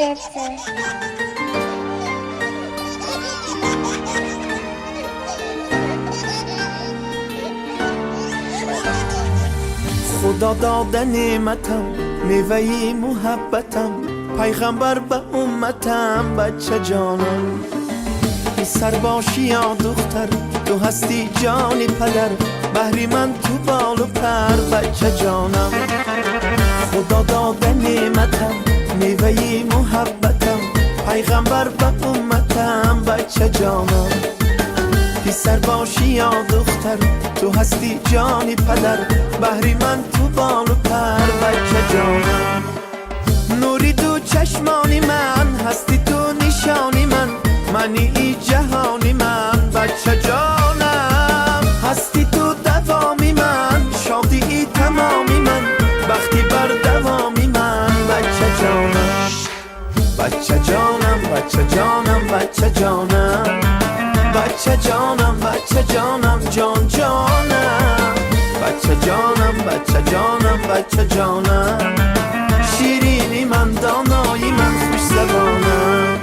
Худо дода неъматам, меваи муҳаббатам, пайғамбар ба умматам, бача ҷонам. Писар бошӣ ё духтар, ту ҳастӣ ҷони падар, баҳри ман ту болу пар, бача ҷонам. Худо дода неъматам, меваи муҳаббатам, пайғамбар ба умматам, бача ҷонам. Писар бошӣ ё духтар, ту ҳастӣ ҷони падар, баҳри ман ту болу пар, бача ҷонам. Нури ду чашмони ман, ҳастӣ ту нишони ман, мани и ҷаҳони ман, бача ҷонам. Ҳастӣ ту давоми ман, шодии тамоми ман, бахти бардавоми ман, бача ҷонам. Бача ҷонам, бача ҷонам, бача ҷонам, бача ҷонам, бача ҷонам, ҷон ҷонам, бача ҷонам, бача ҷонам, бача ҷонам, ширини ман, донои ман, хушзабонам.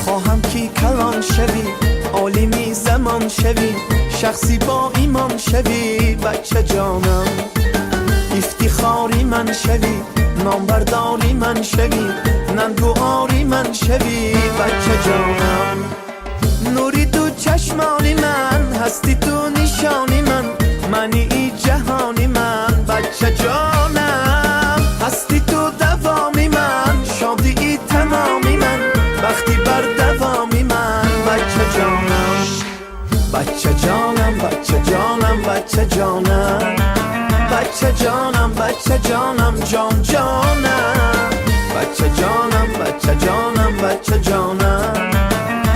Хоҳам ки калон шавӣ, олими замон шавӣ, шахси бо имон шавӣ, бача ҷонам. Ифтихори ман шавӣ, номбардори ман шавӣ, нангу ори ман шавӣ, бача ҷонам. Нури ду чашмони ман, ҳастӣ ту нишони ман, мани и ҷаҳони ман, бача ҷонам. Ҳастӣ ту давоми ман, шодии тамоми ман, бахти бардавоми ман, бача ҷонам. Бача ҷонам, бача ҷонам, бача ҷонам, бача ҷонам, бача ҷонам, ҷон ҷонам, бача ҷонам, бача ҷонам, бача ҷонам,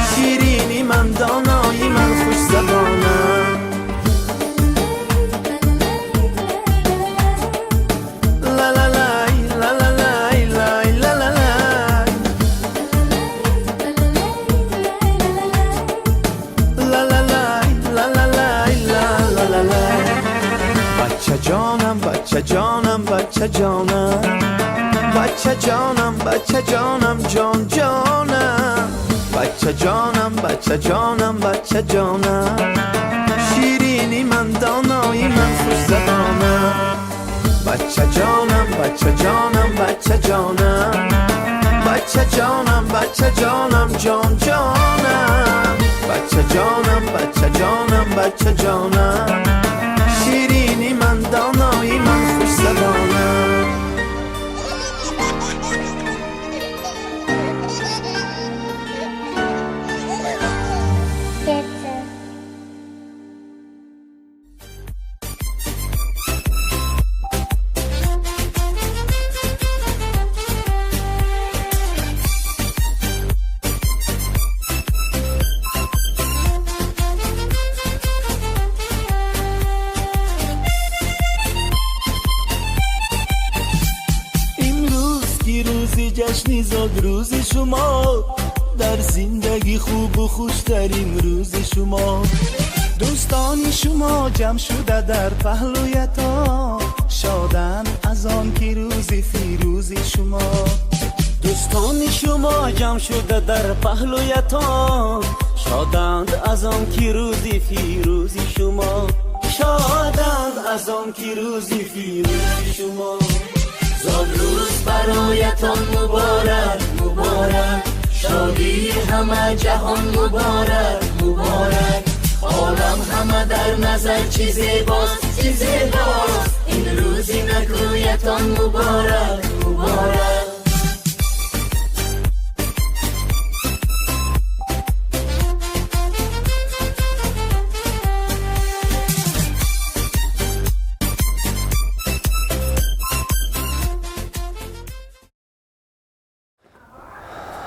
ширини ман, донои ман, хушзабонам. Ла-ла-лай, ла-ла-лай, лай, ла-ла-лай. Ла-ла-лай, ла-ла-лай, ла-ла-лай. Бача ҷонам, бача ҷонам, бача ҷонам, бача ҷонам, бача ҷонам, ҷон ҷонам, бача ҷонам, бача ҷонам, бача ҷонам, ширини ман, донои ман, хушзабонам. Бача ҷонам, бача ҷонам, бача ҷонам, бача ҷонам, бача ҷонам, ҷон ҷонам, бача ҷонам, бача ҷонам, бача ҷонам, ширини ман, донои ман, хушзабонам. Имрӯз ки рӯзи ҷашни зодрӯзи шумо, дар зиндагӣ хубу хуштарин рӯзи шумо. Дӯстони шумо ҷамъ шуда дар паҳлӯятон шоданд аз он ки рӯзи фирӯзи шумо. Дӯстони шумо ҷамъ шуда дар паҳлӯятон шоданд аз он ки рӯзи фирӯзи шумо, шоданд аз он ки рӯзи фирӯзи шумо. Зодрӯз бароятон муборак, муборак, шодии ҳама ҷаҳон муборак, муборак. Олам ҳама дар назар чӣ зебост, чӣ зебост, ин рӯзи накӯятон муборак, муборак.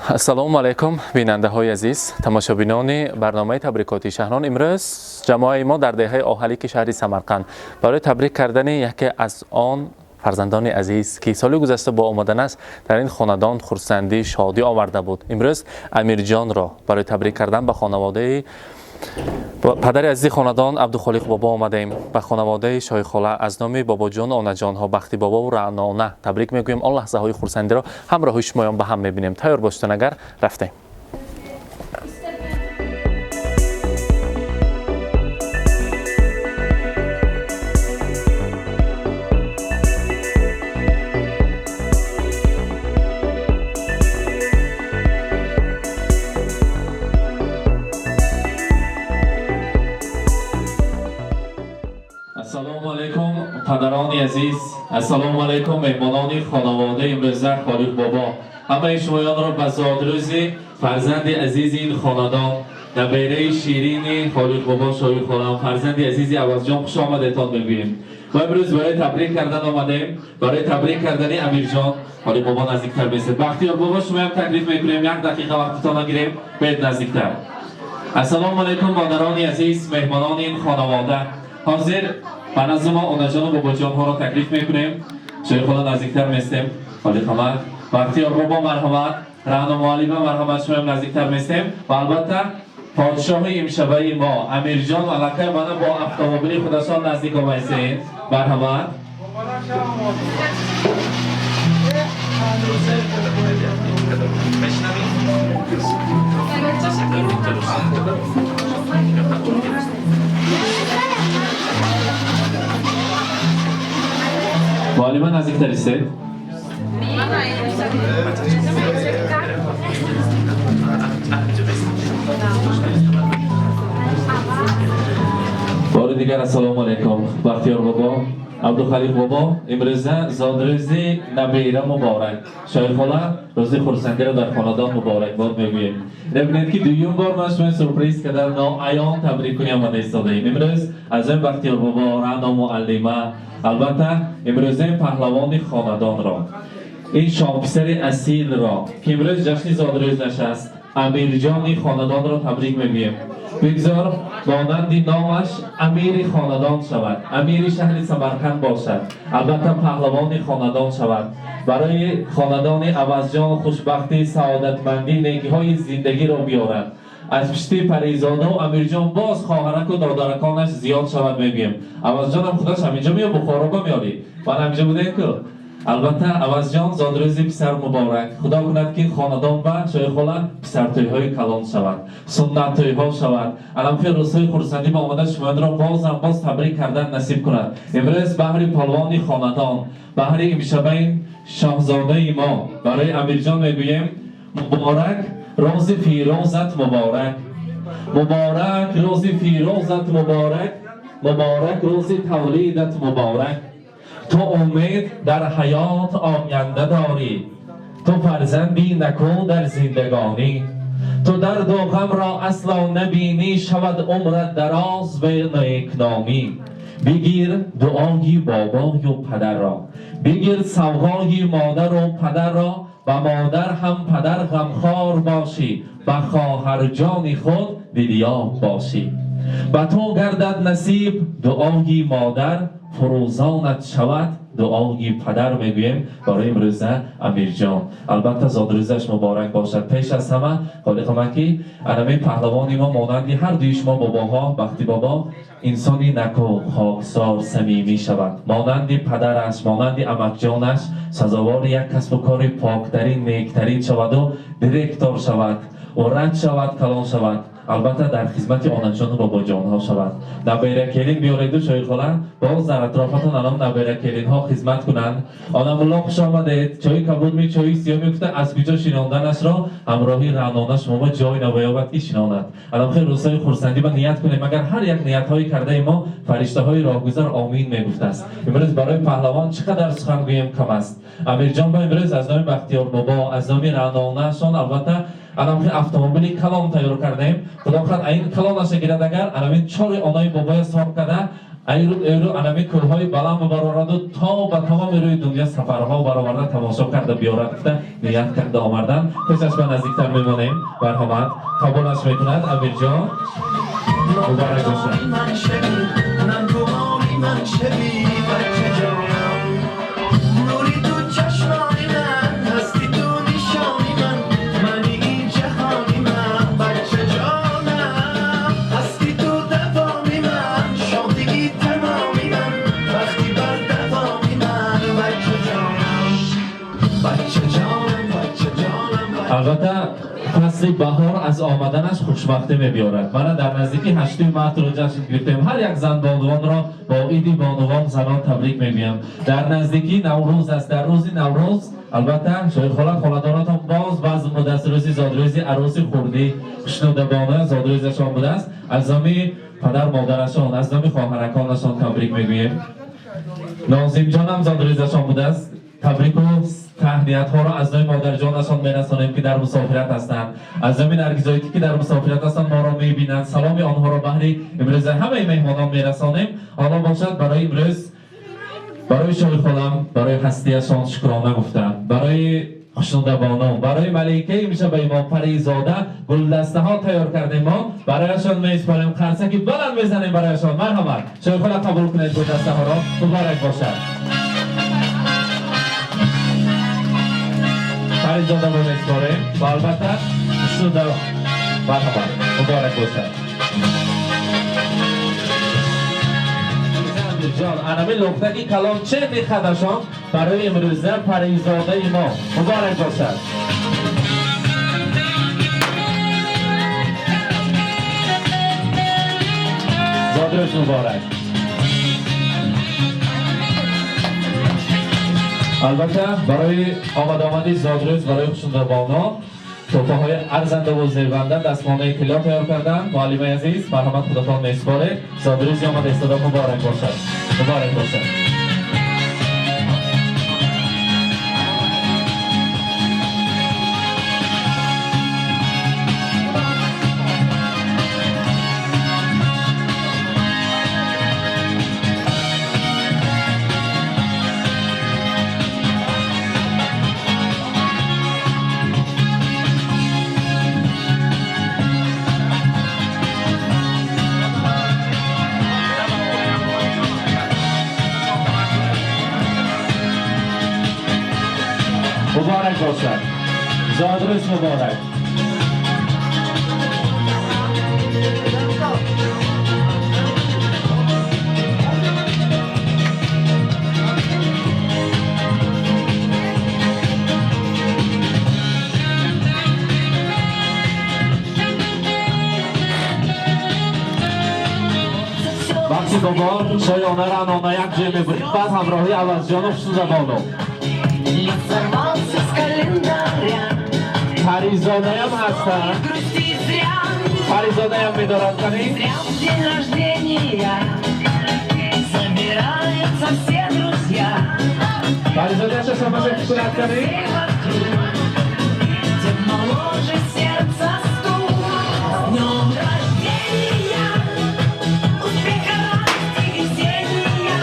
Ассалому алайкум, бинандаҳои азиз, тамошобинони барномаи табрикоти шаҳрон. Имрӯз ҷамоаи мо дар деҳаи Оҳалики шаҳри Самарқанд барои табрик кардани яке аз он Фарзандони азиз, ки соли гузашта бо омаданаш дар ин хонадон хурсандӣ, шодӣ оварда буд, имрӯз Амирҷонро барои табрик кардан ба хонаводаи падари азизи хонадон Абдухолиқ бобо омадаем. Ба хонаводаи Шоҳихола аз номи бобоҷону онаҷонҳо, Бахти бобову Раънона табрик мегӯем. Он лаҳзаҳои хурсандиро ҳамроҳи шумоён ба ҳам мебинем. Тайёр бошед, агар рафтем. Ассалому алайкум, падарони азиз, ассалому алайкум, меҳмонони хонаводаи имрӯза Холиқ бобо. Ҳамаи шумоёнро ба зодрӯзи фарзанди азизи ин хонадон, набераи ширини Холиқ бобо, Шоҳихолам, фарзанди азизи Авазҷон хуш омадетон мегӯем. Мо имрӯз барои табрик кардан омадем, барои табрик кардани Амирҷон. Холиқ бобо, наздиктар бесед. Бахтиёр бобо, шумоям таклиф мекунем, як дақиқа вақтитонро гирем, бед наздиктар. Ассалому алайкум, модарони азиз, меҳмонони ин хонавода. Ҳозир ба назди мо онаҷону бобоҷонҳоро таклиф мекунем. Шоҳихола, наздиктар местем. Холиқамад, Бахтиёр бобо, марҳамат. Раъно муаллима, марҳамат, шумоям наздиктар местем. Ва албатта подшоҳи имшабаи мо Амирҷон аллакай мана бо автомобили худашон наздик омайсед. Марҳамат. Муаллима, наздиктар истед. Бори дигар ассалому алайкум, Бахтиёр бобо, Абдухалиқ бобо. Имрӯза зодрӯзи набера муборак. Шоҳихола, рӯзи хурсандиро дар хонадон муборакбод мегӯем. Бибинед, ки дуюм бор ман шумо сюрприз кардам, ноаён табрик кунӣ омада истодаем. Имрӯз аз ин Бахтиёр бобо, Раъно муаллима, албатта имрӯзаи паҳлавони хонадонро, ин шоҳписари асилро, ки имрӯз ҷашни зодрӯзаш аст, Амирҷони хонадонро табрик мегӯем. Бигзор монанди номаш амири хонадон шавад, амири шаҳри Самарқанд бошад, албатта паҳлавони хонадон шавад. Барои хонадони Авазҷон хушбахтӣ, саодатмандӣ, некиҳои зиндагиро биёрад. Аз пишти Паризоду Амирҷон боз хоҳараку додараконаш зиёд шавад мегӯем. Авазҷонам худаш ҳаминҷо меё Бухоро меёли? Ман ҳаминҷо будем ку. Албатта, Авазҷон, зодрӯзи писар муборак. Худо кунад, ки хонадон ба Шоҳихола писартӯйҳои калон шавад, суннаттӯйҳо шавад. Аламхи рӯзҳои хурсандӣ ба омада шумоёнро бозам боз табрик кардан насиб кунад. Имрӯз баҳри полвони хонадон, баҳри имшабаин шоҳзодаи мо, барои Амирҷон мегӯем: муборак рӯзи фирӯзат, муборак, муборак рӯзи фирӯзат, муборак, муборак рӯзи тавлидат муборак. Ту умед дар ҳаёт оянда дорӣ, ту фарзанди накӯ дар зиндагонӣ. Ту дарду ғамро асло набинӣ, шавад умрат дароз бе некномӣ. Бигир дуои бобою падарро, бигир савғои модару падарро. Ба модар ҳам падар ғамхор бошӣ, ба хоҳарҷони худ дилёб бошӣ. Ба ту гардад насиб дуои модар, фурӯзонат шавад дуои падар мегӯем барои имрӯза Амирҷон. Албатта, зодрӯзаш муборак бошад. Пеш аз ҳама, Холиқама, ки анамин паҳлавони мо монанди ҳар дуи шумо бобоҳо, Бахти бобо, инсони наку, хоксор, самимӣ шавад, монанди падараш, монанди амакҷонаш сазовори як касбу кори поктарин, нектарин шаваду директор шавад, урад шавад, калон шавад, албатта дар хизмати онаҷону бобоҷонҳо шавад. Набера келин биёреду, Шоҳихола, боз дар атрофатон алон набера келинҳо хизмат кунанд. Онамулло, хуш омадед. Чои кабудми, чои сиёҳ мегуфта, аз куҷо шинонданашро ҳамроҳи Раънона шумо ҷой навоёбад, ки шинонад. Алон хел рӯзҳои хурсандӣ ба ният кунем, агар ҳар як ниятҳои кардаи мо фариштаҳои роҳгузар омин мегуфтааст. Имрӯз барои паҳлавон чӣ қадар сухан гӯем, кам аст. Амирҷон ба имрӯз аз номи Бахтиёр бобо, аз номи Раънонашон, албатта анамхи автомобили калон тайёр кардаем. Худо хоҳад, айн калонаша гирад, агар анамин чори онои бобоя сор карда, айру эру анами кӯлҳои баланд бибарораду то ба тамоми рӯи дунё сафарҳо бароварда, тамошо карда биёрад гуфта ният карда омардан. Пешаш ба наздиктар мемонем. Марҳамат, қабулаш мекунад Амирҷон. Муборак бошад. ман шавӣ, нангумони ман шавӣ, бача ҷонам. بچه جانم بچه جانم. Албатта, фасли баҳор аз омаданаш хушбахтӣ мебиёрад. Мана дар наздики 8 мартро ҷашн гирифтем. Ҳар як зан бонувонро бо иди бонувон занон табрик мегӯям. Дар наздикӣ Наврӯз аст. Дар рӯзи Наврӯз, албатта, Шоирхола, хонадонатон боз базм будааст. Рӯзи зодрӯзи арӯси хурдӣ Хушнудабона зодрӯзашон будааст. Аз номи падар модарашон, аз номи хоҳараконашон табрик мегӯем. Нозимҷонам зодрӯзашон будааст. Табрику таҳниятҳоро аз номи модарҷонашон мерасонем, ки дар мусофират ҳастанд, аз номи Наргизоитӣ, ки дар мусофират ҳастанд, моро мебинанд. Саломи онҳоро баҳри имрӯза ҳамаи меҳмонон мерасонем. Ҳоло бошад, барои имрӯз, барои Шоирхолам, барои ҳастиашон шукрона гуфтам, барои Хушнудабону, барои маликаи имшабаи мо Паризода гулдастаҳо тайёр кардем. Мо барояшон месупорем, қарсаки баланд мезанем барояшон. Марҳамат, Шоирхола, қабул кунед гулдастаҳоро. Муборак бошад. Паризода мо месупорем ва, албатта, Хушнуда. Марҳамат, муборак бошад. Ҷон, анами лухтаки калон че мехадашон барои имрӯза Паризодаи мо. Муборак бошад. Зодрӯз муборак. Албатта, барои омадомади зодрӯз барои Хушнудабоно тӯҳфаҳои арзандаву зебанда, дастмонаи тилло тайёр карданд. Муаллимаи азиз, марҳамат, худатон месупоред. Зодрӯзи омада истода муборак бошад, муборак бошад. Муборак бошад, зодрӯз муборак. Бахши бобо шоёна ранона як ҷой мебурем, баъд ҳамроҳи Авазҷону Хушнудабону. Сорвался с календаря. Паризодаям ҳастанд. Грусти зря. Паризодаям медорад кани. Зря в день рождения собираются все друзья. Паризодаша шамаша кунад кани. Все вокруг, тем моложе сердце стук. С днем рождения! Успеха, радости, веселья,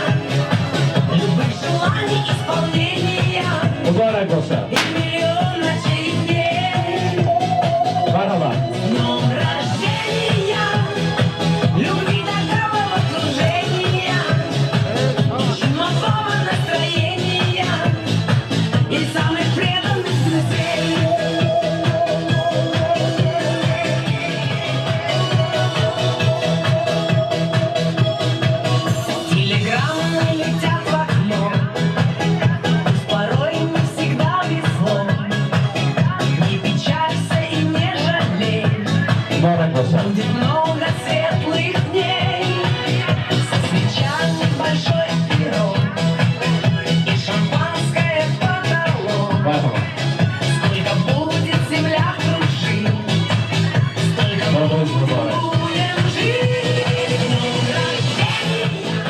любых желаний исполнения Муборак бошад. и миллион ночей и дней. Марҳамат. С днем рождения! Любви до головокружения и чумового настроения и самых преданных друзей. Телеграммы летят в окно, пусть порой не всегда везло. Не печалься и не жалей, Муборак бошад. будет много светлых дней. Со свечами большой пирог и шампанское в потолок. Марҳамат. Сколько будет земля кружить, столько Зодрӯз муборак. будем жить. С днем рождения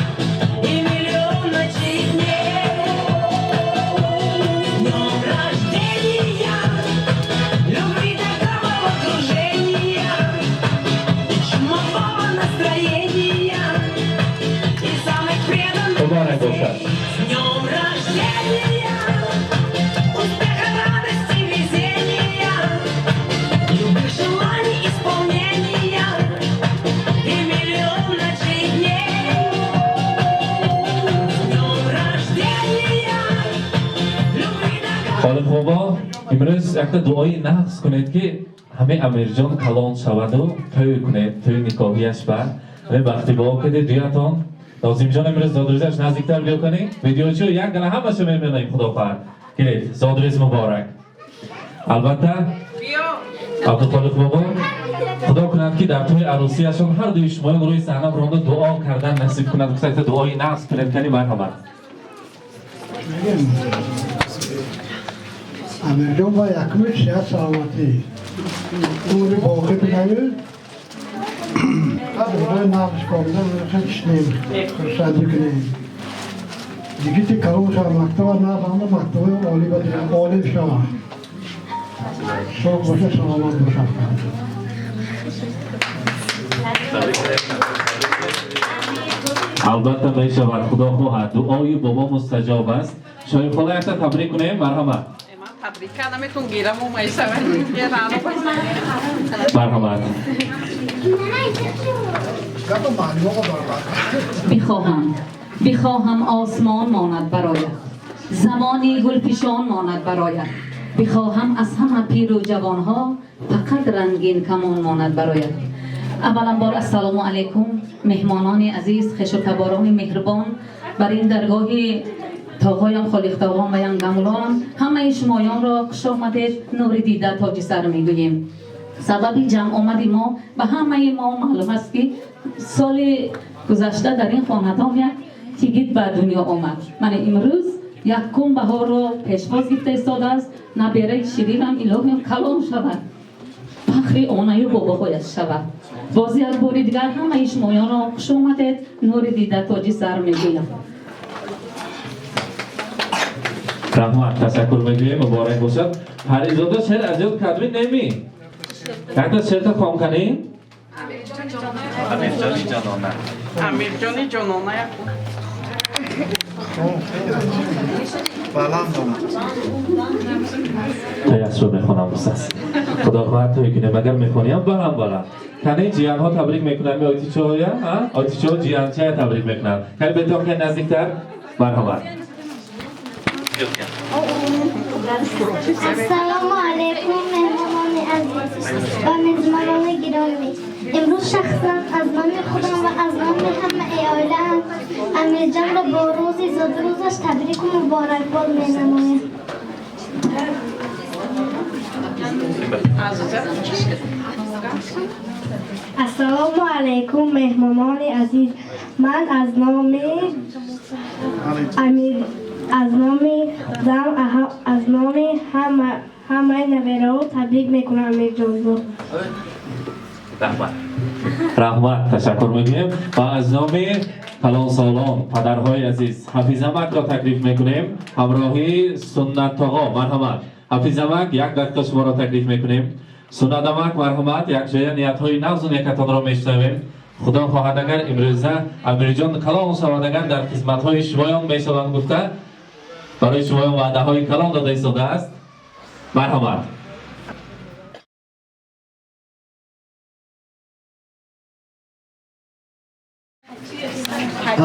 и миллион ночей и дней. С днем рождения, любви до головокружения и чумового настроения и самых преданных Муборак бошад. С днем рождения, успеха, радости, везения, любых желаний исполнения и миллион ночей и дней. С днем рождения, любви до Холиқ бобо, имрӯз якта дуои нағз кунед, ки ҳамаи Амирҷон калон шаваду тӯй кунед, тӯй никоҳияш ба ҳамаи бахти бо кунед дуятон. Нозимҷон имрӯз зодрӯзаш, наздиктар биё кунӣ. Видеочу як гала ҳамашу мебинем, худо хоҳад. Гиред, зодрӯз муборак. Албатта, Абдухолиқ бобо, Худо кунад ки дар тӯи арӯсиашон ҳар дуи шумоён рӯи саҳна ронда дуо кардан насиб кунад. Гуфта дуои нағз кунед, кани марҳамат. Амирҷон ба якуми сиҳат саломатӣ, умри боқӣ бинавед. Рӯзои нағз комида кишнем, хурсандӣ кунем. Йигити калон шава, мактаба нағз мактаби олӣ ба олим шава. Соғ боша, саломат боша. Албатта мешавад, Худо хоҳад, дуои бобо мустаҷоб аст. Шоҳихола, якта табрик кунем, марҳамат. Табрик кардам, гирам омайшавад. Марҳамат. Бихоҳам осмон монад бароят, замони гулпишон монад бароят. Бихоҳам аз ҳама пиру ҷавонҳо фақат рангин камон монад бароят. Аввалан бор ассалому алайкум, меҳмонони азиз, хешу таборони меҳрубон, бар ин даргоҳи тоғоям Холиқ тоғон ва янгамулон ҳамаи шумоёнро хуш омадед, нури дида тоҷи сар мегӯем. Сабаби ҷамъ омади мо ба ҳамаи мо маълум аст, ки соли гузашта дар ин хонадон як тигит ба дунё омад. Мана имрӯз якум баҳорро пешвоз гирифта истодааст. Набераи ширинам илоҳиям калон шавад, фахри онаю бобоҳояш шавад. Боз як бори дигар ҳамаи шумоёнро хуш омадед, нури дида тоҷи сар мегӯям. Раҳмат, ташаккур мегӯем, муборак бошад. Паризода шеър аз ёд кардӣ неми? Якта шеърта хом канӣ? Амирҷони ҷонона. Амирҷони ҷонона як. Баланд омад. Таяссур мехонам бусас. Худо хоҳад той кунем, агар мехониям баланд баланд. Кани ҷиянҳо табрик мекунанд, ми ойтичоя, а? Ойтичо ҷиянчая табрик мекунанд. Кани бетон ки наздиктар? Марҳамат. Ассалому алайкум, меҳмонони азиз ва мезмонони гиромӣ. Имрӯз шахсан аз номи худам ва аз номи ҳамаи оилаам Амирҷонро бо рӯзи зодрӯзаш табрику муборакбод менамоям. Ассалому алайкум, меҳмонони азиз. Ман аз номи Амир, аз номи худам, аз номи ҳамаи набераҳо табрик мекунам Амирҷонро. Раҳмат. Раҳмат, ташаккур мегӯем ва аз номи калонсолон, падарҳои азиз Ҳафизамакро таклиф мекунем ҳамроҳи Суннаттоғо. Марҳамат. Ҳафизамак, як дақиқа шуморо таклиф мекунем. Суннатамак, марҳамат, якҷоя ниятҳои нағзу некатонро мешунавем. Худо хоҳад агар имрӯза Амирҷон калон шавад, агар дар хизматҳои шумоён мешаванд гуфта, барои шумоён ваъдаҳои калон дода истодааст. Марҳамат.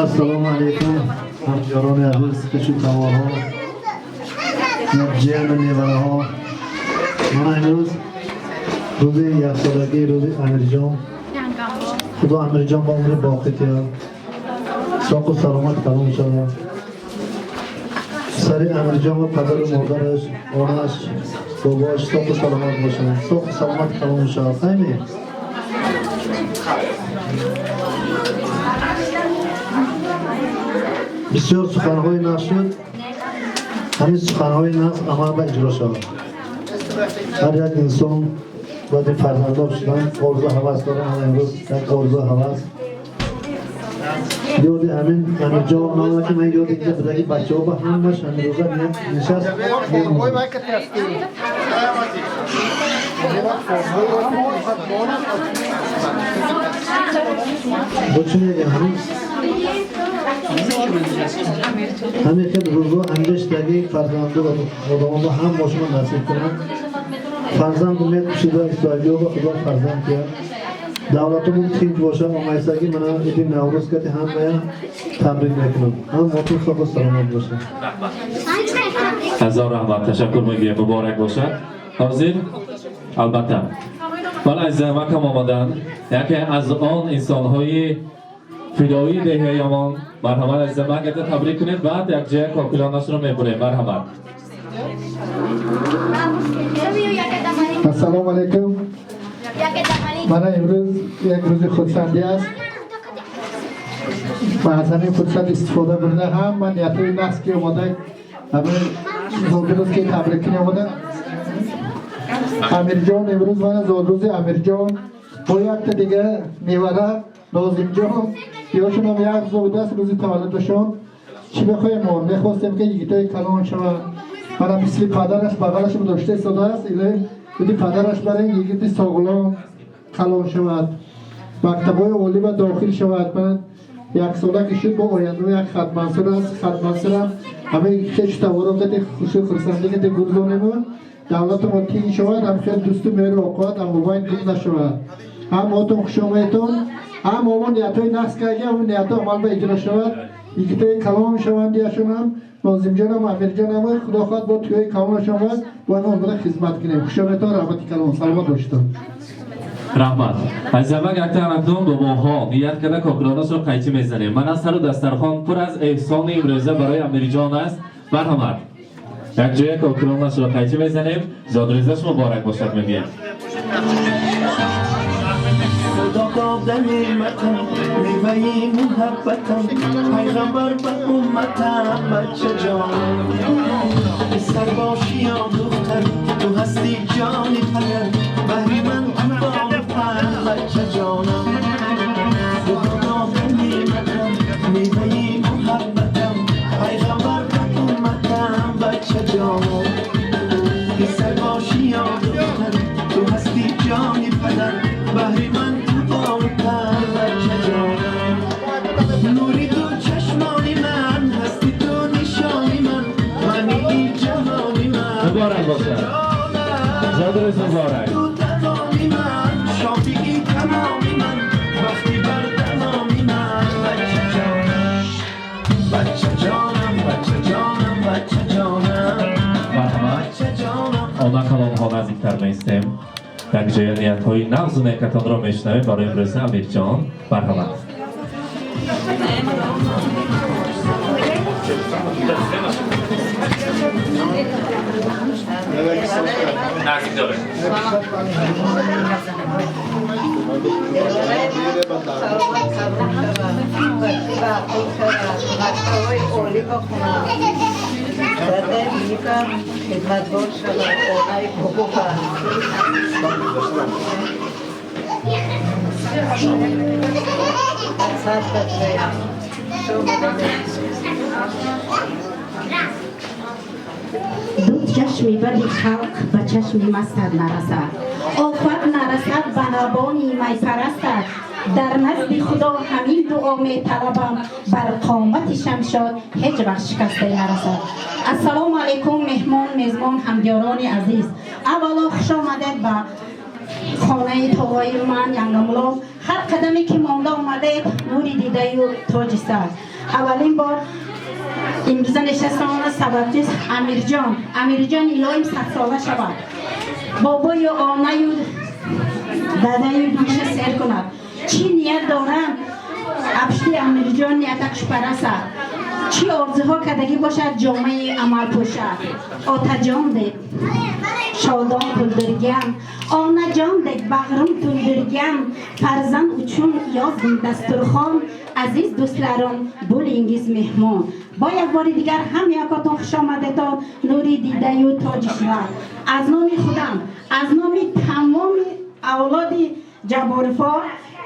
Ассалому алайкум, ҳамёрони азиз, хешу таборҳо, ҷияну невараҳо. Мана имрӯз рӯзи яксолагии рӯзи Амирҷон. Худо Амирҷон ба умри боқӣ диҳад, соқу саломат калон шавад. Сари Амирҷон ва падару модараш, онаш, бобоаш соқу саломат бошанд, соқу саломат калон шавад. Ҳайми? Бисёр суханҳои нағз шуд, ҳамин суханҳои нағз амал ба иҷро шавад. Ҳар як инсон баъди фарзанддор шудан орзу ҳавас дорад. Ана имрӯз як орзу ҳавас ёди ҳамин Амирҷон мана ки ман ёди инҷа будаги бачаҳо ба ҳамаш ҳамин рӯза нишаст мемонад. Бо чӣ мегӯям, ҳамин хел рӯзо ҳамеша фарзанду ва одамонро ҳам бо шумо насиб кунанд. Фарзанд умед шуда истоягиҳо Худо фарзанд диҳад. Давлатумон тинч бошад, омайсагӣ мана иди Наврӯз кати ҳамая табрик мекунам. Ҳам мотун соқу саломат бошад. Ҳазор раҳмат, ташаккур мегӯям, муборак бошад. Ҳозир албатта ман аз замакам омаданд яке аз он инсонҳои фидоии деҳаямон. Марҳамат, аз замак ята табрик кунед, баъд якҷоя кокилонашро мебурем. Марҳамат. Ассалому алайкум. Мана имрӯз як рӯзи хурсандӣ аст. Ва аз ҳамин фурсат истифода бурда ҳама ниятҳои нағз ки омода ҳамин зодрӯз ки табрик кунӣ омода Амирҷон, имрӯз мана зодрӯзи Амирҷон бо якта дига мевара Нозимҷон, ёшонам як рӯз будааст рӯзи таваллудашон. Чӣ мехоҳем мо? Мехостем ки йигитои калон шаванд. Мана мисли падараш бағалашро дошта истодааст, илоҳим худи падараш барин йигити соғлом калон шавад, мактабҳои олӣ ба дохил шавад. Ман яксола ки шуд, бо оянда як хатмансур аст, хатмансурам ҳамаи хешу таворо кати хушу хурсандӣ кати гузонему давлатамо тинч шавад, ҳам хел дӯсту меҳру оқоват амобайн гум нашавад. Ҳам отон хуш омадетон, ҳам омо ниятҳои нағз карда, ҳам ниятҳо амал ба иҷро шавад, йигитои калон шаванд яшонам, Нозимҷонам, Амирҷонам, худо хоҳад бо тӯёи калонашон бояд бояд омада хизмат кунем. Хуш омадетон, раҳмати калон, саломат бошедон. Раҳмат. Азизамак, яктаанакдон бобоҳо ният карда кокилонашро қайчӣ мезанем. Мана сару дастархон пур аз эҳсони имрӯза барои Амирҷон аст. Марҳамат, якҷоя кокилонашро қайчӣ мезанем, зодрӯзаш муборак бошад мегӯем. Худо дода неъматам, меваи муҳаббатам, пайғамбар ба умматам, бача ҷонам. Писар бошӣ ё духтар, ту ҳастӣ ҷони падар, баҳри ман ту болу пар, бача ҷонам. Худо дода неъматам, меваи муҳаббатам, пайғамбар ба умматам, бача ҷонам. Писар бошӣ ё духтар, ту ҳастӣ ҷони падар, баҳри ман ту болу пар, бача ҷонам. Нури ту чашмони ман, ҳасти ту нишони ман, мани ҷаҳони ман. Муборак бошад, зодрӯз муборак. Ту тамоми ман, шофии тамоми ман, бахти бар тамоми ман, бача ҷонам, бача ҷонам, бача ҷонам, бача ҷонам. Марҳамат. Бача ҷонам. Она калонҳо наздиктар меистем, якҷоя ниятҳои нағзу некатонро мешунавем барои имрӯза Амирҷон. Марҳамат. Наздик дорем. Ду чашми бади халқ ба чашми мастад нарасад, офат нарасад ба лабони майпарастад. Дар назди Худо ҳамин дуо металабам, бар қомати Шамшод ҳеҷ вақт шикасте нарасад. Ассалому алайкум, меҳмон, мезбон, ҳамдиёрони азиз. Аввало хуш омадед ба хонаи тоғои ман Янгамулов. Ҳар қадаме ки монда омадед, нури дидаю тоҷи сар. Аввалин бор имрӯза нишастамона сабабчиз Амирҷон. Амирҷон илоҳим садсола шавад, бобою онаю дадаю биша сер кунад. Чӣ ният дорам, абшти Амирҷон ниятак шупарасад, чӣ орзуҳо кардагӣ бошад, ҷомаи амал пӯшад. Отаҷон деб shodon kuldirgan, onajon deb bag'rim to'ldirgan, farzand uchun yozdim dasturxon. Aziz do'stlarim, bo'lingiz mehmon. Бо як бори дигар ҳам якотон хуш омадетон, нури дидаю тоҷи шуҳрат. Аз номи худам, аз номи тамоми авлоди Ҷабборифо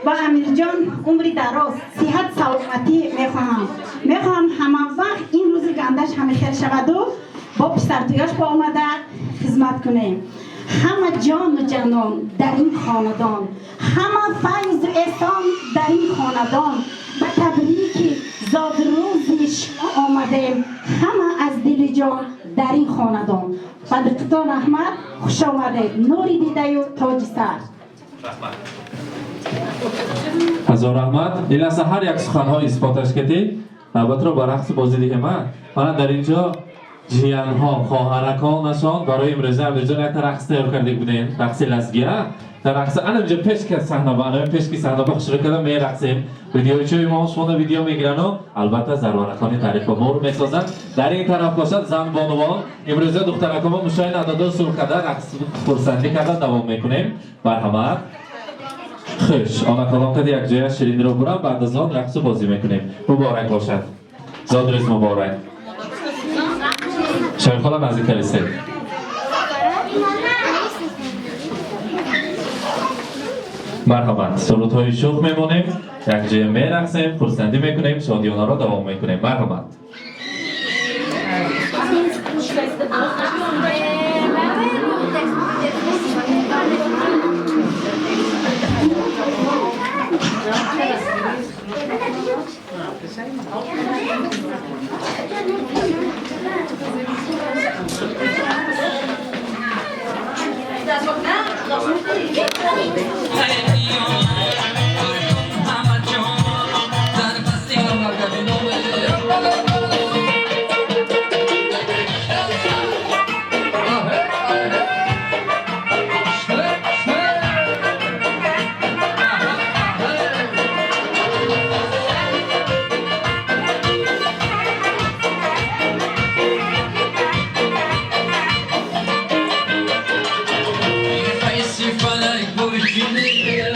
ба Амирҷон умри дароз, сиҳат, саломатӣ мехоҳам. Мехоҳам ҳама вақт ин рӯзи гандаш ҳамихел шаваду бо писартуёш ба омада хизмат кунем. Ҳама ҷону ҷанон дар ин хонадон, ҳама файзу эҳсон дар ин хонадон. Ба табрики зодрӯзи шумо омадем, ҳама аз дили ҷон дар ин хонадон. Ба диққатон раҳмат, хуш омадед, нури дидаю тоҷи сар. Ҳазор раҳмат. Ин лаҳза ҳар як суханҳои исботаш кардед, навбатро ба рақсу бозӣ диҳем. Мана дар ин ҷо Ҷиянҳо, хоҳараконашон барои имрӯза Амирҷон якта рақс тайёр карда будем, рақси лазгия. Дар рақс ана инҷо пеш ки саҳна ба ана пеш ки саҳна ба хушрӯ карда мерақсем. Видеочиҳои мо шуморо видео мегирану албатта зарварақони таърих ба мур месозанд. Дар ин тараф бошад зан бонувон имрӯза духтаракон мушои надоду сур карда рақс хурсандӣ карда давом мекунем. Марҳамат. Хуш, онакалон кади якҷоя ширинро бурам, баъд аз он рақсу бозӣ мекунем. Муборак бошад. Зодрӯз муборак. Шоирхола наздик калисед. Марҳамат, сурудҳои шӯх мемонем, якҷоя мерақсем, хурсандӣ мекунем, шодиёнаро давом мекунем. Марҳамат. فلک برشینه.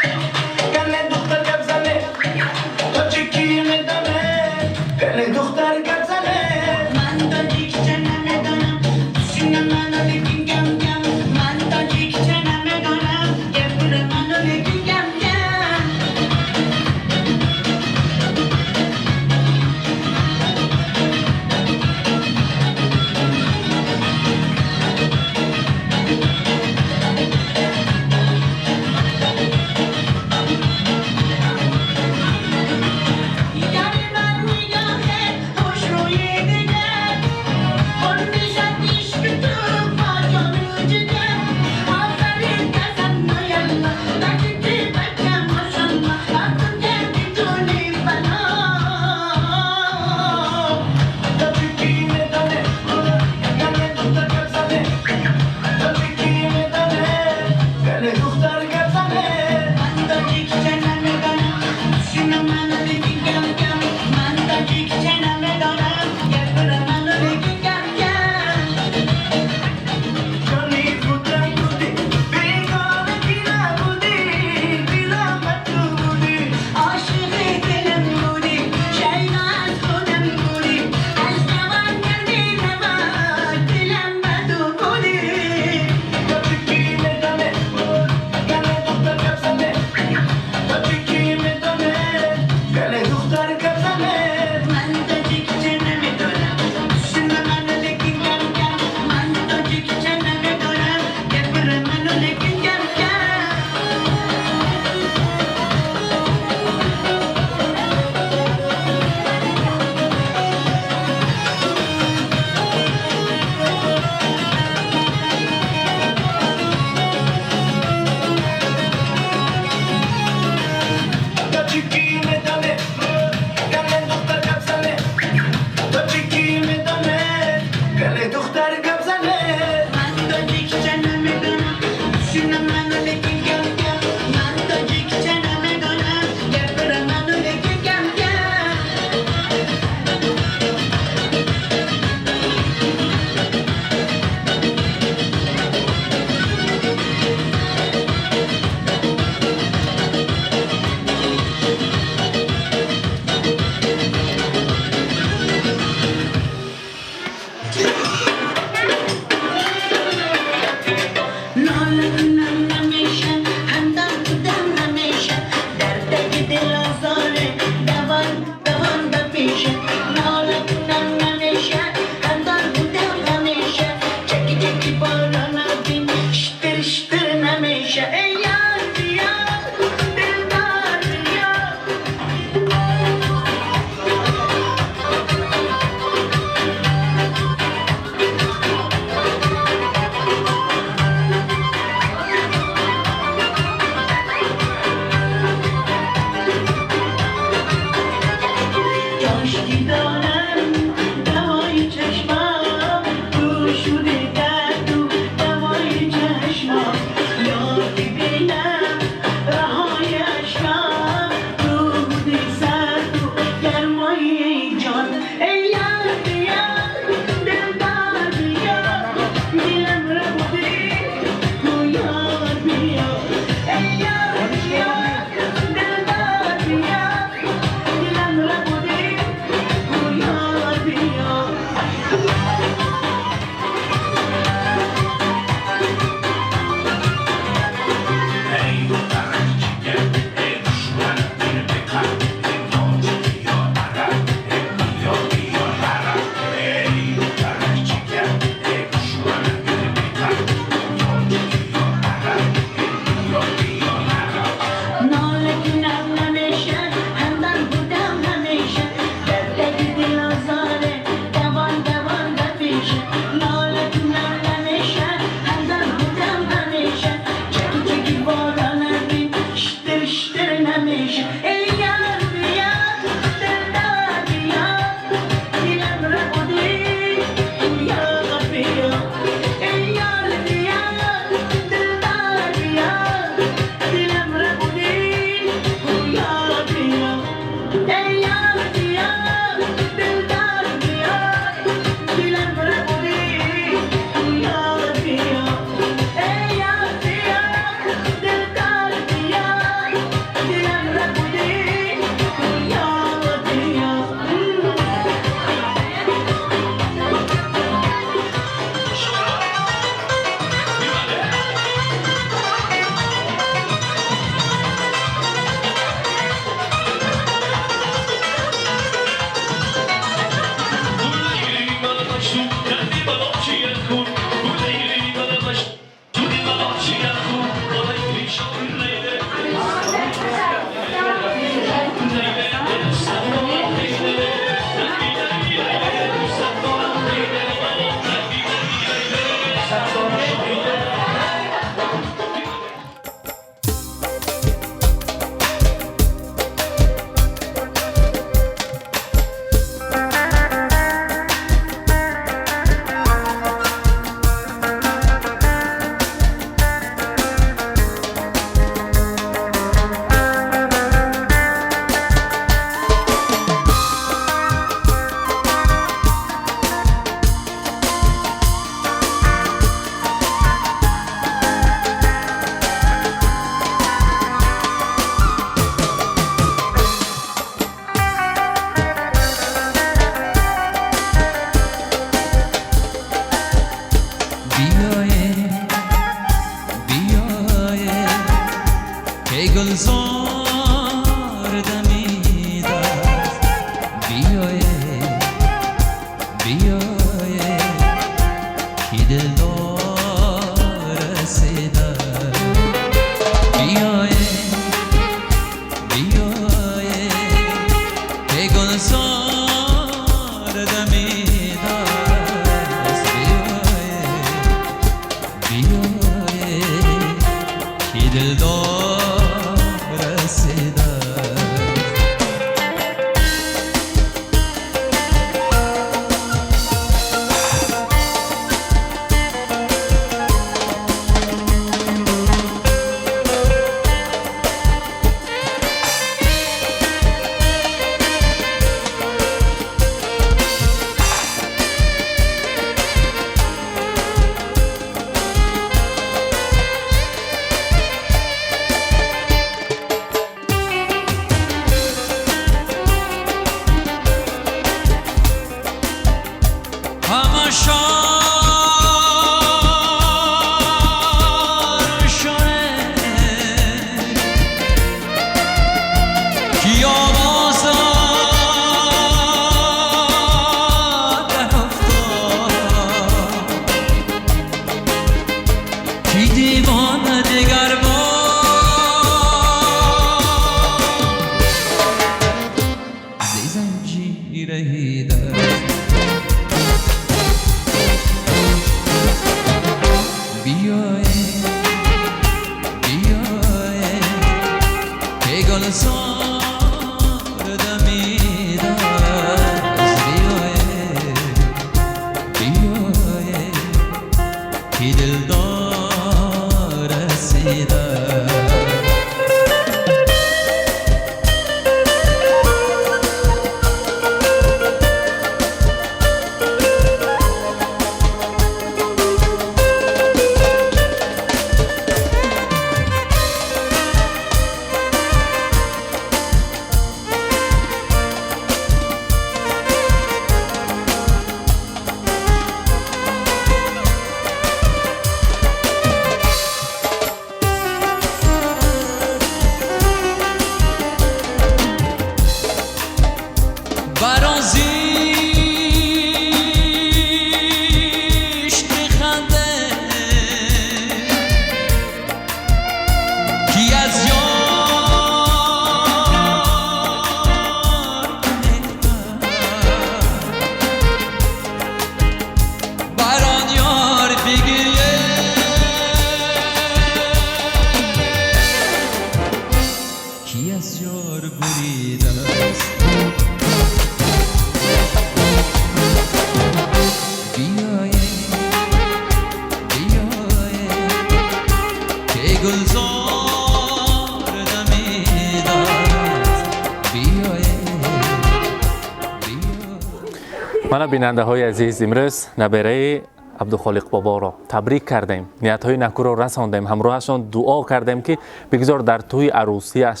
Мана бинандаҳои азиз, имрӯз набераи Абдухолиқ боборо табрик кардем, ниятҳои накӯро расондем, ҳамроҳашон дуо кардем, ки бигзор дар тӯи арӯсиаш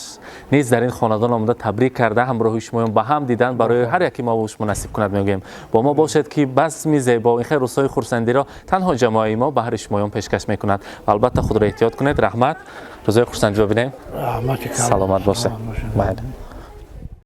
низ дар ин хонадон омада табрик карда ҳамроҳи шумоён ба ҳам дидан барои ҳар яки мо ва шумо насиб кунад. Мегӯем бо мо бошед, ки базми зебо ин хел рӯзҳои хурсандиро танҳо ҷамоаи мо баҳри шумоён пешкаш мекунад. Ва албатта худро эҳтиёт кунед. Раҳмат, рӯзҳои хурсандӣ бибинем, саломат бошед. Майли.